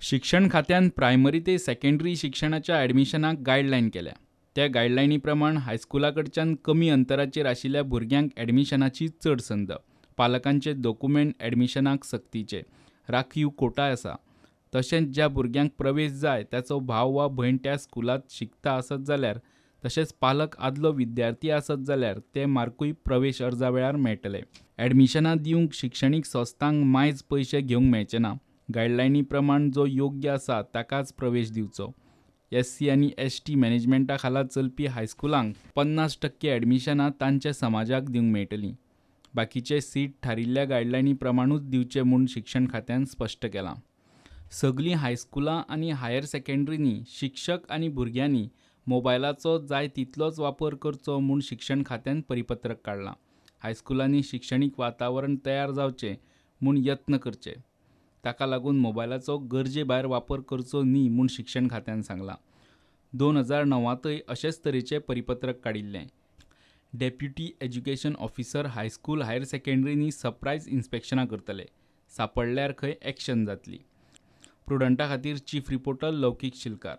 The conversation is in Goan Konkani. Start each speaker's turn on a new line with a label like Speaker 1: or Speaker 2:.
Speaker 1: शिक्षण खात्यान प्रायमरी ते सेकंडरी शिक्षणाच्या ॲडमिशनाक गायडलायन केल्या. त्या गायडलायनी प्रमाण हायस्कुला कडच्यान कमी अंतराचेर आशिल्ल्या भुरग्यांक ॲडमिशनाची चड संद. पालकांचे दोकुमेंट ॲडमिशनाक सक्तीचे. राखीव कोटा आसा. तशेंच ज्या भुरग्यांक प्रवेश जाय ताचो भाव वा भयण त्या स्कुलांत शिकता आसत जाल्यार तशेंच पालक आदलो विद्यार्थी आसत जाल्यार ते मार्कूय प्रवेश अर्जा वेळार मेळटले. ॲडमिशनां दिवंक शिक्षणीक संस्थांक मायज पयशे घेवंक मेळचे ना. गायडलायनी प्रमाण जो योग्य आसा ताकाच प्रवेश दिवचो. एससी आनी एसटी मॅनेजमेंटा खाला चलपी हायस्कुलांक 50% ॲडमिशनां तांच्या समाजाक दिवंक मेळटलीं. बाकीचे सीट थारिल्ल्या गायडलायनी प्रमाणूच दिवचे म्हूण शिक्षण खात्यान स्पश्ट केलां. सगलीं हायस्कुलां आनी हायर सेकंडरींनी शिक्षक आनी भुरग्यांनी मोबायलाचो जाय तितलोच वापर करचो म्हूण शिक्षण खात्यान परिपत्रक काडलां. हायस्कुलांनी शिक्षणीक वातावरण तयार जावचें म्हूण यत्न करचे. ताका लागून मोबायलाचो गरजे भायर वापर करचो न्ही म्हूण शिक्षण खात्यान सांगलां. 2009तय अशेच तरेचें परिपत्रक काडिल्लें. Deputy education officer high school higher सेकंडरींनी surprise इन्स्पेक्शनां करतले. सांपडल्यार खंय एक्शन जातली. प्रुडंटा खातीर चीफ रिपोर्टर लौकीक शिलकार.